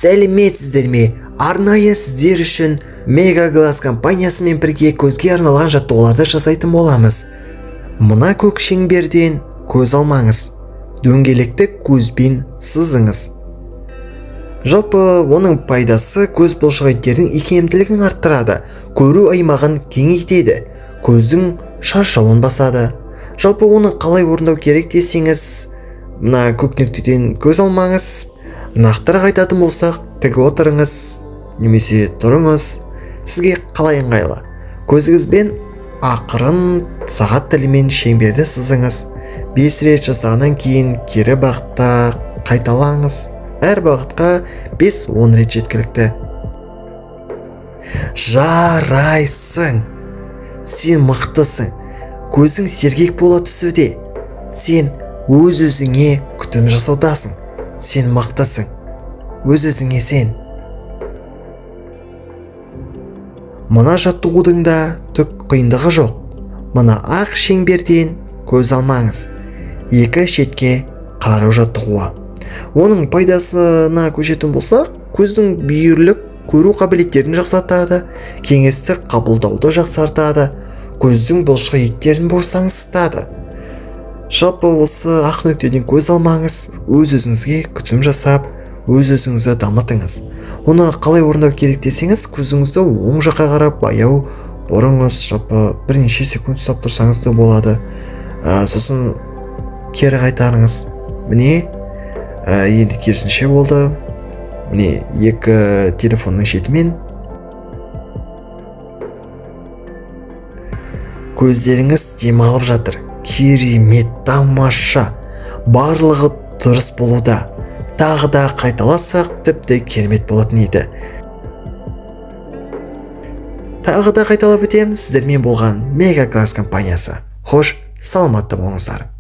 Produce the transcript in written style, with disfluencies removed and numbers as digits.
Сәлеметсіздер ме? Арнайы сіздер үшін Мегагласс компаниясымен бірге көзге арналған жаттығуларды жасайтын боламыз. Мына көк шеңберден көз алмаңыз. Дөңгелекті көзбен сызыңыз. Жалпы оның пайдасы көз бұлшық еттерінің икемділігін арттырады, көру аймағын кеңейтеді, көздің шаршауын басады. Жалпы оны қалай орындау керек десеңіз, мына көк нүктеден көз алмаңыз. Нақтырақ айтатын болсақ, тік отырыңыз немесе тұрыңыз, сізге қалай ыңғайлы. Көзіңізбен ақырын сағат тілімен шеңберді сызыңыз. 5 рет жасағаннан кейін кері бағытта қайталаңыз. Әр бағытқа 5-10 рет жеткілікті. Жарайсың. Сен мықтысың. Көзің сергек бола түсуде. Сен өз-өзіңе күтім жасаудасың. Сен мықтысың. Өз-өзіңе сен. Мына жаттығудың да түк қиындығы жоқ. Мына ақ шеңберден көз алмаңыз. Екі шетке қарау жаттығуы. Оның пайдасына көшетін болсақ, көздің бүйірлік көру қабілеттерін жақсартады, кеңістік қабылдауды жақсартады, көздің бұлшық еттерін босаңсытады. Жалпы осы ақ нүктеден көз алмаңыз, өз-өзіңізге күтім жасап, өз-өзіңізді дамытыңыз. Оны қалай орындау керек десеңіз, көзіңізді оң жаққа қарап баяу бұрыңыз, жалпы бірнеше секунд ұстап тұрсаңыз да болады. Сосын кері қайтарыңыз. Міне, енді керісінше болды. Міне, екі телефонның шетімен. Көздеріңіз демалып жатыр. Керемет, тамаша. Барлығы дұрыс болуда. Тағы да қайталасақ, тіпті керемет болатын еді. Тағы да қайталап өтемін, сіздермен болған Мегагласс компаниясы. Хош, саламатты болыңыздар.